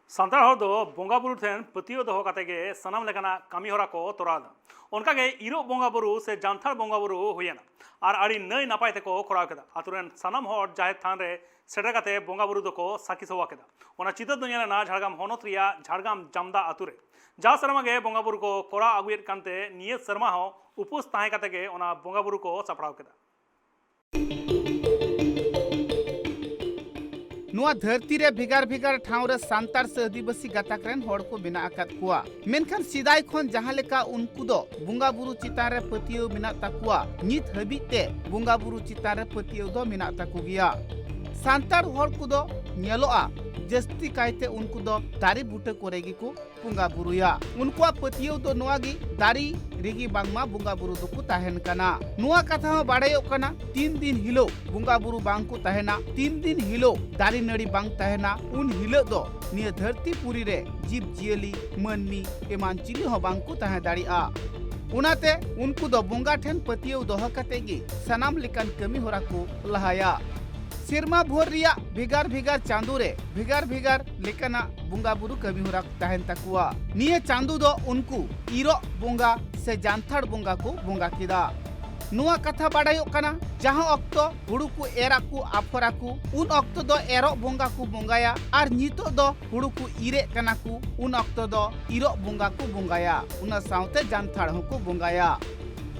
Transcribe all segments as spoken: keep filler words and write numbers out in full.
ᱥᱟᱱᱛᱟᱲ ᱦᱚᱲ ᱫᱚ ᱵᱚᱸᱜᱟ ᱵᱩᱨᱩ ᱴᱷᱮᱱ ᱯᱟᱹᱛᱭᱟᱹᱣ ᱫᱚᱦᱚ ᱠᱟᱛᱮ ᱜᱮ ᱥᱟᱱᱟᱢ ᱞᱮᱠᱟᱱᱟᱜ ᱠᱟᱹᱢᱤ ᱦᱚᱨᱟ ᱠᱚ ᱛᱚᱨᱟᱣ ᱮᱫᱟ᱾ ᱚᱱᱠᱟ ᱜᱮ ᱤᱨᱚᱜ ᱵᱚᱸᱜᱟ ᱵᱩᱨᱩ ᱥᱮ ᱡᱟᱱᱛᱷᱟᱲ ᱵᱚᱸᱜᱟ ᱵᱩᱨᱩ ᱦᱩᱭᱮᱱᱟ ᱟᱨ ᱟᱹᱰᱤ ᱱᱟᱹᱭ ᱱᱟᱯᱟᱭ ᱛᱮᱠᱚ ᱠᱚᱨᱟᱣ ᱠᱮᱫᱟ᱾ ᱟᱛᱳ ᱨᱮᱱ ᱥᱟᱱᱟᱢ ᱦᱚᱲ ᱡᱟᱦᱮᱨ ᱛᱷᱟᱱ ᱨᱮ ᱥᱮᱴᱮᱨ ᱠᱟᱛᱮ ᱵᱚᱸᱜᱟ ᱵᱩᱨᱩ ᱫᱚᱠᱚ ᱥᱟᱹᱠᱷᱤ ᱥᱚᱵᱷᱟ ᱠᱮᱫᱟ᱾ ᱚᱱᱟ ᱪᱤᱛᱟᱹᱨ ᱫᱚ ᱧᱮᱞ ᱮᱱᱟ ᱡᱷᱟᱲᱜᱨᱟᱢ ᱦᱚᱱᱚᱛ ᱨᱮᱭᱟᱜ ᱡᱷᱟᱲᱜᱨᱟᱢ ᱡᱟᱢᱫᱟ ᱟᱛᱳ ᱨᱮ᱾ ᱡᱟᱣ ᱥᱮᱨᱢᱟ ᱜᱮ ᱵᱚᱸᱜᱟ ᱵᱩᱨᱩ ᱠᱚ ᱠᱚᱨᱟᱣ ᱟᱹᱜᱩᱭᱮᱫ ᱠᱟᱱᱛᱮ ᱱᱤᱭᱟᱹ ᱥᱮᱨᱢᱟ ᱦᱚᱸ ᱩᱯᱟᱹᱥ ᱛᱟᱦᱮᱸ ᱠᱟᱛᱮ ᱜᱮ ᱚᱱᱟ ᱵᱚᱸᱜᱟ ᱵᱩᱨᱩ ᱠᱚ ᱥᱟᱯᱲᱟᱣ ᱠᱮᱫᱟ᱾ ᱱᱚᱣᱟ ᱫᱷᱟᱹᱨᱛᱤ ᱨᱮ ᱵᱷᱮᱜᱟᱨ ᱵᱷᱮᱜᱟᱨ ᱴᱷᱟᱶ ᱨᱮ ᱥᱟᱱᱛᱟᱲ ᱥᱮ ᱟᱹᱫᱤᱵᱟᱹᱥᱤ ᱜᱟᱛᱟᱠ ᱨᱮᱱ ᱦᱚᱲ ᱠᱚ ᱢᱮᱱᱟᱜ ᱟᱠᱟᱫ ᱠᱚᱣᱟ᱾ ᱢᱮᱱᱠᱷᱟᱱ ᱥᱮᱫᱟᱭ ᱠᱷᱚᱱ ᱡᱟᱦᱟᱸ ᱞᱮᱠᱟ ᱩᱱᱠᱩ ᱫᱚ ᱵᱚᱸᱜᱟ ᱵᱩᱨᱩ ᱪᱮᱛᱟᱱ ᱨᱮ ᱯᱟᱹᱛᱭᱟᱹᱣ ᱢᱮᱱᱟᱜ ᱛᱟᱠᱚᱣᱟ, ᱱᱤᱛ ᱦᱟᱹᱵᱤᱡ ᱛᱮ ᱵᱚᱸᱜᱟ ᱵᱩᱨᱩ ᱪᱮᱛᱟᱱ ᱨᱮ ᱯᱟᱹᱛᱭᱟᱹᱣ ᱫᱚ ᱢᱮᱱᱟᱜ ᱛᱟᱠᱚ ᱜᱮᱭᱟ᱾ ᱥᱟᱱᱛᱟᱲ ᱦᱚᱲ ᱠᱚᱫᱚ ᱧᱮᱞᱚᱜᱼᱟ, ᱡᱟᱹᱥᱛᱤ ᱠᱟᱭᱛᱮ ᱩᱱᱠᱩ ᱫᱚ ᱫᱟᱨᱮ ᱵᱩᱴᱟᱹ ᱠᱚᱨᱮ ᱜᱮᱠᱚ ᱵᱚᱸᱜᱟ ᱵᱩᱨᱩᱭᱟ᱾ ᱩᱱᱠᱩᱣᱟᱜ ᱯᱟᱹᱛᱭᱟᱹᱣ ᱫᱚ ᱱᱚᱣᱟ ᱜᱮ, ᱫᱟᱨᱮ ᱨᱮᱜᱮ ᱵᱟᱝᱢᱟ ᱵᱚᱸᱜᱟ ᱵᱩᱨᱩ ᱫᱚᱠᱚ ᱛᱟᱦᱮᱱ ᱠᱟᱱᱟ᱾ ᱱᱚᱣᱟ ᱠᱟᱛᱷᱟ ᱦᱚᱸ ᱵᱟᱲᱟᱭᱚᱜ ᱠᱟᱱᱟ, ᱛᱤᱱ ᱫᱤᱱ ᱦᱤᱞᱳᱜ ᱵᱚᱸᱜᱟ ᱵᱩᱨᱩ ᱵᱟᱝ ᱠᱚ ᱛᱟᱦᱮᱱᱟ, ᱛᱤᱱ ᱫᱤᱱ ᱦᱤᱞᱳᱜ ᱫᱟᱨᱮ ᱱᱟᱹᱲᱤ ᱵᱟᱝ ᱛᱟᱦᱮᱱᱟ, ᱩᱱ ᱦᱤᱞᱳᱜ ᱫᱚ ᱱᱤᱭᱟᱹ ᱫᱷᱟᱹᱨᱛᱤ ᱯᱩᱨᱤ ᱨᱮ ᱡᱤᱵᱽ ᱡᱤᱭᱟᱹᱞᱤ, ᱢᱟᱹᱱᱢᱤ ᱮᱢᱟᱱ ᱪᱤᱞᱤ ᱦᱚᱸ ᱵᱟᱝ ᱠᱚ ᱛᱟᱦᱮᱸ ᱫᱟᱲᱮᱭᱟᱜᱼᱟ᱾ ᱚᱱᱟᱛᱮ ᱩᱱᱠᱩ ᱫᱚ ᱵᱚᱸᱜᱟ ᱴᱷᱮᱱ ᱯᱟᱹᱛᱭᱟᱹᱣ ᱫᱚᱦᱚ ᱠᱟᱛᱮ ᱜᱮ ᱥᱟᱱᱟᱢ ᱞᱮᱠᱟᱱ ᱠᱟᱹᱢᱤ ᱦᱚᱨᱟ ᱠᱚ ᱞᱟᱦᱟᱭᱟ᱾ ᱥᱮᱨᱢᱟ ᱵᱷᱳᱨ ᱨᱮᱭᱟᱜ ᱵᱷᱮᱜᱟᱨ ᱵᱷᱮᱜᱟᱨ ᱪᱟᱸᱫᱳ ᱨᱮ ᱵᱷᱮᱜᱟᱨ ᱵᱷᱮᱜᱟᱨ ᱞᱮᱠᱟᱱᱟᱜ ᱵᱚᱸᱜᱟ ᱵᱩᱨᱩ ᱠᱟᱹᱢᱤ ᱦᱚᱨᱟ ᱛᱟᱦᱮᱱ ᱛᱟᱠᱚᱣᱟ᱾ ᱱᱤᱭᱟᱹ ᱪᱟᱸᱫᱳ ᱫᱚ ᱩᱱᱠᱩ ᱤᱨᱚᱜ ᱵᱚᱸᱜᱟ ᱥᱮ ᱡᱟᱱᱛᱷᱟᱲ ᱵᱚᱸᱜᱟ ᱠᱚ ᱵᱚᱸᱜᱟ ᱠᱮᱫᱟ᱾ ᱱᱚᱣᱟ ᱠᱟᱛᱷᱟ ᱵᱟᱰᱟᱭᱚᱜ ᱠᱟᱱᱟ, ᱡᱟᱦᱟᱸ ᱚᱠᱛᱚ ᱦᱩᱲᱩ ᱠᱚ ᱮᱨ ᱟᱠᱚ, ᱟᱯᱷᱚᱨ ᱟᱠᱚ, ᱩᱱ ᱚᱠᱛᱚ ᱫᱚ ᱮᱨᱚᱜ ᱵᱚᱸᱜᱟ ᱠᱚ ᱵᱚᱸᱜᱟᱭᱟ ᱟᱨ ᱱᱤᱛᱚᱜ ᱫᱚ ᱦᱩᱲᱩ ᱠᱚ ᱤᱨᱮᱫ ᱠᱟᱱᱟ ᱠᱚ, ᱩᱱ ᱚᱠᱛᱚ ᱫᱚ ᱤᱨᱚᱜ ᱵᱚᱸᱜᱟ ᱠᱚ ᱵᱚᱸᱜᱟᱭᱟ, ᱚᱱᱟ ᱥᱟᱶᱛᱮ ᱡᱟᱱᱛᱷᱟᱲ ᱦᱚᱸᱠᱚ ᱵᱚᱸᱜᱟᱭᱟ᱾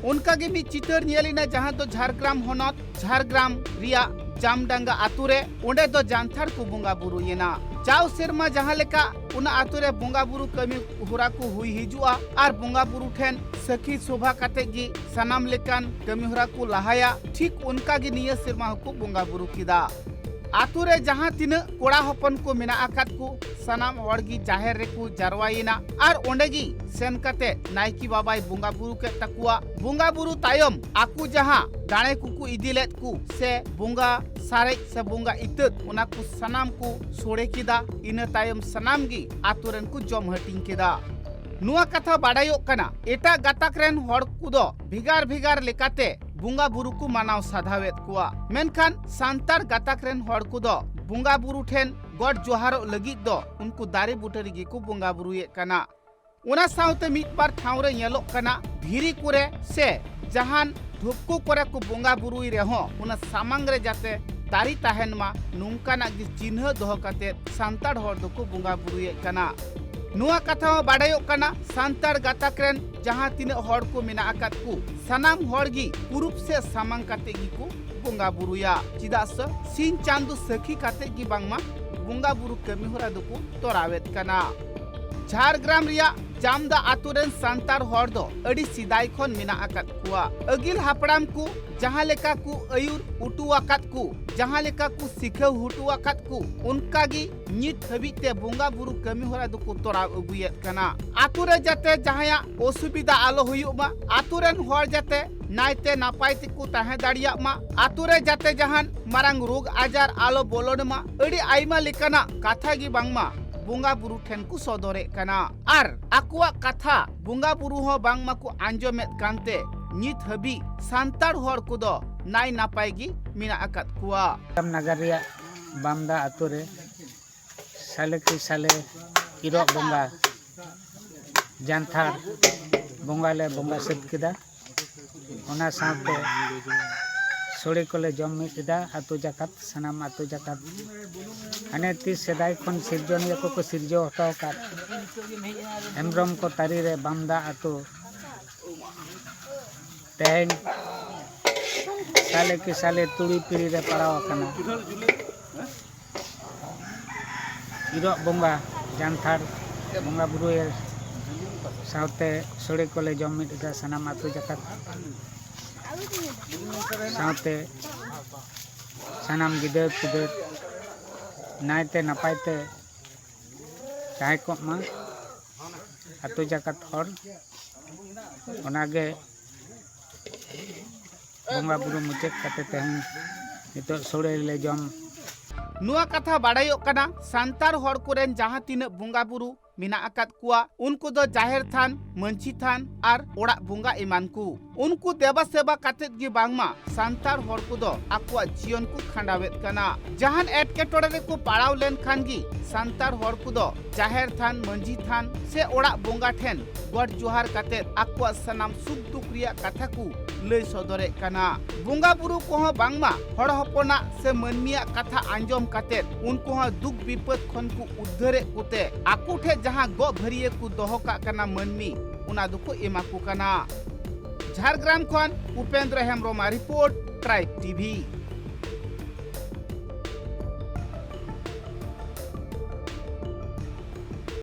ᱚᱱᱠᱟ ᱜᱮ ᱢᱤᱫ ᱪᱤᱛᱟᱹᱨ ᱧᱮᱞ ᱮᱱᱟ, ᱡᱟᱦᱟᱸ ᱫᱚ ᱡᱷᱟᱲᱜᱨᱟᱢ ᱦᱚᱱᱚᱛ, ᱡᱷᱟᱲᱜᱨᱟᱢ ᱨᱮᱭᱟᱜ ᱡᱟᱢᱰᱟᱸᱜᱟ ᱟᱛᱳ ᱨᱮ᱾ ᱚᱸᱰᱮ ᱫᱚ ᱡᱟᱱᱛᱷᱟᱲ ᱠᱚ ᱵᱚᱸᱜᱟ ᱵᱩᱨᱩᱭᱮᱱᱟ᱾ ᱡᱟᱣ ᱥᱮᱨᱢᱟ ᱡᱟᱦᱟᱸ ᱞᱮᱠᱟ ᱚᱱᱟ ᱟᱛᱳ ᱨᱮ ᱵᱚᱸᱜᱟ ᱵᱩᱨᱩ ᱠᱟᱹᱢᱤ ᱦᱚᱨᱟ ᱠᱚ ᱦᱩᱭ ᱦᱤᱡᱩᱜᱼᱟ ᱟᱨ ᱵᱚᱸᱜᱟ ᱵᱩᱨᱩ ᱴᱷᱮᱱ ᱥᱟᱹᱠᱷᱤ ᱥᱚᱵᱷᱟ ᱠᱟᱛᱮ ᱜᱮ ᱥᱟᱱᱟᱢ ᱞᱮᱠᱟᱱ ᱠᱟᱹᱢᱤ ᱦᱚᱨᱟ ᱠᱚ ᱞᱟᱦᱟᱭᱟ, ᱴᱷᱤᱠ ᱚᱱᱠᱟ ᱜᱮ ᱱᱤᱭᱟᱹ ᱥᱮᱨᱢᱟ ᱦᱚᱸᱠᱚ ᱵᱚᱸᱜᱟ ᱵᱩᱨᱩ ᱠᱮᱫᱟ᱾ ᱟᱛᱳ ᱨᱮ ᱡᱟᱦᱟᱸ ᱛᱤᱱᱟᱹᱜ ᱠᱚᱲᱟ ᱦᱚᱯᱚᱱ ᱠᱚ ᱢᱮᱱᱟᱜ ᱟᱠᱟᱫ ᱠᱚ, ᱥᱟᱱᱟᱢ ᱦᱚᱲ ᱜᱮ ᱡᱟᱦᱮᱨ ᱨᱮᱠᱚ ᱡᱟᱨᱣᱟᱭᱮᱱᱟ ᱟᱨ ᱚᱸᱰᱮ ᱜᱮ ᱥᱮᱱ ᱠᱟᱛᱮ ᱱᱟᱭᱠᱮ ᱵᱟᱵᱟᱭ ᱵᱚᱸᱜᱟ ᱵᱩᱨᱩ ᱠᱮᱫ ᱛᱟᱠᱚᱣᱟ᱾ ᱵᱚᱸᱜᱟ ᱵᱩᱨᱩ ᱛᱟᱭᱚᱢ ᱟᱠᱚ ᱡᱟᱦᱟᱸ ᱫᱟᱲᱮ ᱠᱚᱠᱚ ᱤᱫᱤ ᱞᱮᱫ ᱠᱚ ᱥᱮ ᱵᱚᱸᱜᱟ ᱥᱟᱨᱮᱡ ᱥᱮ ᱵᱚᱸᱜᱟ ᱤᱛᱟᱹᱫ, ᱚᱱᱟ ᱠᱚ ᱥᱟᱱᱟᱢ ᱠᱚ ᱥᱚᱲᱮ ᱠᱮᱫᱟ᱾ ᱤᱱᱟᱹ ᱛᱟᱭᱚᱢ ᱥᱟᱱᱟᱢ ᱜᱮ ᱟᱛᱳ ᱨᱮᱱ ᱠᱚ ᱡᱚᱢ ᱦᱟᱹᱴᱤᱧ ᱠᱮᱫᱟ᱾ ᱱᱚᱣᱟ ᱠᱟᱛᱷᱟ ᱵᱟᱰᱟᱭᱚᱜ ᱠᱟᱱᱟ, ᱮᱴᱟᱜ ᱜᱟᱛᱟᱠ ᱨᱮᱱ ᱦᱚᱲ ᱠᱚᱫᱚ ᱵᱷᱮᱜᱟᱨ ᱵᱷᱮᱜᱟᱨ ᱞᱮᱠᱟᱛᱮ ᱵᱚᱸᱜᱟ ᱵᱩᱨᱩ ᱠᱚ ᱢᱟᱱᱟᱣ ᱥᱟᱫᱷᱟᱣᱮᱫ ᱠᱚᱣᱟ, ᱢᱮᱱᱠᱷᱟᱱ ᱥᱟᱱᱛᱟᱲ ᱜᱟᱛᱟᱠ ᱨᱮᱱ ᱦᱚᱲ ᱠᱚᱫᱚ ᱵᱚᱸᱜᱟ ᱵᱩᱨᱩ ᱴᱷᱮᱱ ᱜᱚᱰ ᱡᱚᱦᱟᱨᱚᱜ ᱞᱟᱹᱜᱤᱫ ᱫᱚ ᱩᱱᱠᱩ ᱫᱟᱨᱮ ᱵᱩᱴᱟᱹ ᱨᱮᱜᱮ ᱠᱚ ᱵᱚᱸᱜᱟ ᱵᱩᱨᱩᱭᱮᱫ ᱠᱟᱱᱟ᱾ ᱚᱱᱟ ᱥᱟᱶᱛᱮ ᱢᱤᱫ ᱵᱟᱨ ᱴᱷᱟᱶ ᱨᱮ ᱧᱮᱞᱚᱜ ᱠᱟᱱᱟ, ᱫᱷᱤᱨᱤ ᱠᱚᱨᱮ ᱥᱮ ᱡᱟᱦᱟᱱ ᱰᱷᱩᱯᱠᱩ ᱠᱚᱨᱮ ᱠᱚ ᱵᱚᱸᱜᱟ ᱵᱩᱨᱩᱭ ᱨᱮᱦᱚᱸ, ᱚᱱᱟ ᱥᱟᱢᱟᱝ ᱨᱮ ᱡᱟᱛᱮ ᱫᱟᱨᱮ ᱛᱟᱦᱮᱱ ᱢᱟ, ᱱᱚᱝᱠᱟᱱᱟᱜ ᱜᱮ ᱪᱤᱱᱦᱟᱹ ᱫᱚᱦᱚ ᱠᱟᱛᱮ ᱥᱟᱱᱛᱟᱲ ᱦᱚᱲ ᱫᱚᱠᱚ ᱵᱚᱸᱜᱟ ᱵᱩᱨᱩᱭᱮᱫ ᱠᱟᱱᱟ᱾ ᱱᱚᱣᱟ ᱠᱟᱛᱷᱟ ᱦᱚᱸ ᱵᱟᱰᱟᱭᱚᱜ ᱠᱟᱱᱟ, ᱥᱟᱱᱛᱟᱲ ᱜᱟᱛᱟᱠ ᱨᱮᱱ ᱡᱟᱦᱟᱸ ᱛᱤᱱᱟᱹᱜ ᱦᱚᱲ ᱠᱚ ᱢᱮᱱᱟᱜ ᱟᱠᱟᱫ ᱠᱚ, ᱥᱟᱱᱟᱢ ᱦᱚᱲ ᱜᱮ ᱯᱩᱨᱩᱵ ᱥᱮᱫ ᱥᱟᱢᱟᱝ ᱠᱟᱛᱮ ᱜᱮᱠᱚ ᱵᱚᱸᱜᱟ ᱵᱩᱨᱩᱭᱟ᱾ ᱪᱮᱫᱟᱜ ᱥᱮ ᱥᱤᱧ ᱪᱟᱸᱫᱚ ᱥᱟᱹᱠᱷᱤ ᱠᱟᱛᱮ ᱜᱮ ᱵᱟᱝᱢᱟ ᱵᱚᱸᱜᱟ ᱵᱩᱨᱩ ᱠᱟᱹᱢᱤ ᱦᱚᱨᱟ ᱫᱚᱠᱚ ᱛᱚᱨᱟᱣᱮᱫ ᱠᱟᱱᱟ᱾ ᱡᱷᱟᱲᱜᱨᱟᱢ ᱨᱮᱭᱟᱜ ᱡᱟᱢᱫᱟ ᱟᱛᱳ ᱨᱮᱱ ᱥᱟᱱᱛᱟᱲ ᱦᱚᱲ ᱫᱚ ᱟᱹᱰᱤ ᱥᱮᱫᱟᱭ ᱠᱷᱚᱱ ᱢᱮᱱᱟᱜ ᱟᱠᱟᱫ ᱠᱚᱣᱟ᱾ ᱟᱹᱜᱤᱞ ᱦᱟᱯᱲᱟᱢ ᱠᱚ ᱡᱟᱦᱟᱸ ᱞᱮᱠᱟ ᱠᱚ ᱟᱹᱭᱩᱨ ᱦᱚᱴᱚ ᱟᱠᱟᱫ ᱠᱚ, ᱡᱟᱦᱟᱸ ᱞᱮᱠᱟ ᱠᱚ ᱥᱤᱠᱷᱟᱹᱣ ᱦᱚᱴᱚ ᱟᱠᱟᱫ ᱠᱚ, ᱚᱱᱠᱟ ᱜᱮ ᱱᱤᱛ ᱦᱟᱹᱵᱤᱡ ᱛᱮ ᱵᱚᱸᱜᱟ ᱵᱩᱨᱩ ᱠᱟᱹᱢᱤ ᱦᱚᱨᱟ ᱫᱚᱠᱚ ᱛᱚᱨᱟᱣ ᱟᱹᱜᱩᱭᱮᱫ ᱠᱟᱱᱟ᱾ ᱟᱛᱳ ᱨᱮ ᱡᱟᱛᱮ ᱡᱟᱦᱟᱸᱭᱟᱜ ᱚᱥᱩᱵᱤᱫᱷᱟ ᱟᱞᱚ ᱦᱩᱭᱩᱜ ᱢᱟ, ᱟᱛᱳ ᱨᱮᱱ ᱦᱚᱲ ᱡᱟᱛᱮ ᱱᱟᱭᱛᱮ ᱱᱟᱯᱟᱭ ᱛᱮᱠᱚ ᱛᱟᱦᱮᱸ ᱫᱟᱲᱮᱭᱟᱜ ᱢᱟ, ᱟᱛᱳ ᱨᱮ ᱡᱟᱛᱮ ᱡᱟᱦᱟᱱ ᱢᱟᱨᱟᱝ ᱨᱳᱜᱽ ᱟᱡᱟᱨ ᱟᱞᱚ ᱵᱚᱞᱚᱱ ᱢᱟ, ᱟᱹᱰᱤ ᱟᱭᱢᱟ ᱞᱮᱠᱟᱱᱟᱜ ᱠᱟᱛᱷᱟ ᱜᱮ ᱵᱟᱝᱢᱟ ᱵᱚᱸᱜᱟ ᱵᱩᱨᱩ ᱴᱷᱮᱱ ᱠᱚ ᱥᱚᱫᱚᱨᱮᱫ ᱠᱟᱱᱟ᱾ ᱟᱨ ᱟᱠᱚᱣᱟᱜ ᱠᱟᱛᱷᱟ ᱵᱚᱸᱜᱟ ᱵᱩᱨᱩ ᱦᱚᱸ ᱵᱟᱝᱢᱟ ᱠᱚ ᱟᱸᱡᱚᱢᱮᱫ ᱠᱟᱱᱛᱮ ᱱᱤᱛ ᱦᱟᱹᱵᱤᱡ ᱥᱟᱱᱛᱟᱲ ᱦᱚᱲ ᱠᱚᱫᱚ ᱱᱟᱭ ᱱᱟᱯᱟᱭ ᱜᱮ ᱢᱮᱱᱟᱜ ᱟᱠᱟᱫ ᱠᱚᱣᱟ᱾ ᱱᱟᱜᱟᱨ ᱨᱮᱭᱟᱜ ᱵᱟᱢᱫᱟ ᱟᱛᱳ ᱨᱮ ᱥᱟᱞᱮ ᱠᱤ ᱥᱟᱞᱮ ᱤᱨᱚᱜ ᱵᱚᱸᱜᱟ ᱡᱟᱱᱛᱷᱟᱲ ᱵᱚᱸᱜᱟ ᱞᱮ ᱵᱚᱸᱜᱟ ᱥᱟᱹᱛ ᱠᱮᱫᱟ᱾ ᱚᱱᱟ ᱥᱟᱶᱛᱮ ᱥᱳᱲᱮ ᱠᱚᱞᱮ ᱡᱚᱢ ᱢᱤᱫ ᱮᱫᱟ᱾ ᱟᱛᱳ ᱡᱟᱠᱟᱛ, ᱥᱟᱱᱟᱢ ᱟᱛᱳ ᱡᱟᱠᱟᱛ, ᱦᱟᱱᱮ ᱛᱤᱥ ᱥᱮᱫᱟᱭ ᱠᱷᱚᱱ ᱥᱤᱨᱡᱚᱱᱤᱭᱟᱹ ᱠᱚᱠᱚ ᱥᱤᱨᱡᱟᱹᱣ ᱦᱚᱴᱚ ᱟᱠᱟᱫ ᱦᱮᱢᱵᱨᱚᱢ ᱠᱚ ᱛᱟᱹᱨᱤ ᱨᱮ ᱵᱟᱢᱫᱟ ᱟᱛᱳ ᱛᱮᱦᱮᱧ ᱥᱟᱞᱮ ᱠᱤ ᱥᱟᱞᱮ ᱛᱩᱲᱤ ᱯᱤᱲᱤ ᱨᱮ ᱯᱟᱲᱟᱣ ᱟᱠᱟᱱᱟ᱾ ᱤᱨᱚᱜ ᱵᱚᱸᱜᱟ ᱡᱟᱱᱛᱷᱟᱲ ᱵᱚᱸᱜᱟ ᱵᱩᱨᱩ ᱥᱟᱶᱛᱮ ᱥᱳᱲᱮ ᱠᱚᱞᱮ ᱡᱚᱢ ᱢᱤᱫ ᱮᱫᱟ ᱥᱟᱱᱟᱢ ᱟᱹᱛᱩ ᱡᱟᱠᱟᱛ ᱥᱟᱶᱛᱮ ᱥᱟᱱᱟᱢ ᱜᱤᱫᱟᱹᱨ ᱯᱤᱫᱟᱹᱨ ᱱᱟᱭᱛᱮ ᱱᱟᱯᱟᱭ ᱛᱮ ᱛᱟᱦᱮᱸ ᱠᱚᱜ ᱢᱟ ᱟᱹᱛᱩ ᱡᱟᱠᱟᱛ ᱦᱚᱲ᱾ ᱚᱱᱟᱜᱮ ᱵᱚᱸᱜᱟ ᱵᱩᱨᱩ ᱢᱩᱪᱟᱹᱫ ᱠᱟᱛᱮ ᱛᱮᱦᱮᱧ ᱱᱤᱛᱚᱜ ᱥᱳᱲᱮ ᱞᱮ ᱡᱚᱢ᱾ ᱱᱚᱣᱟ ᱠᱟᱛᱷᱟ ᱵᱟᱰᱟᱭᱚᱜ ᱠᱟᱱᱟ, ᱥᱟᱱᱛᱟᱲ ᱦᱚᱲ ᱠᱚᱨᱮᱱ ᱡᱟᱦᱟᱸ ᱛᱤᱱᱟᱹᱜ ᱵᱚᱸᱜᱟ ᱵᱩᱨᱩ ᱢᱮᱱᱟᱜ ᱟᱠᱟᱫ ᱠᱚᱣᱟ, ᱩᱱᱠᱩ ᱫᱚ ᱡᱟᱦᱮᱨ ᱛᱷᱟᱱ, ᱢᱟᱹᱡᱷᱤ ᱛᱷᱟᱱ ᱟᱨ ᱚᱲᱟᱜ ᱵᱚᱸᱜᱟ ᱮᱢᱟᱱ ᱠᱚ᱾ ᱩᱱᱠᱩ ᱫᱮᱵᱟ ᱥᱮᱵᱟ ᱠᱟᱛᱮᱫ ᱜᱮ ᱵᱟᱝᱢᱟ ᱥᱟᱱᱛᱟᱲ ᱦᱚᱲ ᱠᱚᱫᱚ ᱟᱠᱚᱣᱟᱜ ᱡᱤᱭᱚᱱ ᱠᱚ ᱠᱷᱟᱸᱰᱟᱣᱮᱫ ᱠᱟᱱᱟ᱾ ᱡᱟᱦᱟᱱ ᱮᱴᱠᱮᱴᱚᱬᱮ ᱨᱮᱠᱚ ᱯᱟᱲᱟᱣ ᱞᱮᱱᱠᱷᱟᱱ ᱜᱮ ᱥᱟᱱᱛᱟᱲ ᱦᱚᱲ ᱠᱚᱫᱚ ᱡᱟᱦᱮᱨ ᱛᱷᱟᱱ, ᱢᱟᱹᱡᱷᱤ ᱛᱷᱟᱱ ᱥᱮ ᱚᱲᱟᱜ ᱵᱚᱸᱜᱟ ᱴᱷᱮᱱ ᱜᱚᱰ ᱡᱚᱦᱟᱨ ᱠᱟᱛᱮᱫ ᱟᱠᱚᱣᱟᱜ ᱥᱟᱱᱟᱢ ᱥᱩᱠ ᱫᱩᱠ ᱨᱮᱭᱟᱜ ᱠᱟᱛᱷᱟ ᱠᱚ ᱞᱟᱹᱭ ᱥᱚᱫᱚᱨᱮᱫ ᱠᱟᱱᱟ᱾ ᱵᱚᱸᱜᱟ ᱵᱩᱨᱩ ᱠᱚᱦᱚᱸ ᱵᱟᱝᱢᱟ ᱦᱚᱲ ᱦᱚᱯᱚᱱᱟᱜ ᱥᱮ ᱢᱟᱹᱱᱢᱤᱭᱟᱜ ᱠᱟᱛᱷᱟ ᱟᱸᱡᱚᱢ ᱠᱟᱛᱮᱫ ᱩᱱᱠᱩ ᱦᱚᱸ ᱫᱩᱠ ᱵᱤᱯᱚᱫ ᱠᱷᱚᱱ ᱠᱚ ᱩᱫᱽᱫᱷᱟᱹᱨᱮᱫ ᱠᱚᱛᱮ ᱟᱠᱚ ᱴᱷᱮᱱ ᱡᱟᱦᱟᱸ ᱜᱚᱜ ᱵᱷᱟᱹᱨᱤᱭᱟᱹ ᱠᱚ ᱫᱚᱦᱚ ᱠᱟᱜ ᱠᱟᱱᱟ ᱢᱟᱹᱱᱢᱤ, ᱚᱱᱟ ᱫᱚᱠᱚ ᱮᱢᱟ ᱠᱚ ᱠᱟᱱᱟ᱾ ᱡᱷᱟᱲᱜᱨᱟᱢ ᱠᱷᱚᱱ ᱩᱯᱮᱱᱫᱨᱚ ᱦᱮᱢᱵᱨᱚᱢᱟᱜ ᱨᱤᱯᱳᱨᱴ, ᱴᱨᱟᱭᱤᱵᱽ ᱴᱤᱵᱷᱤ᱾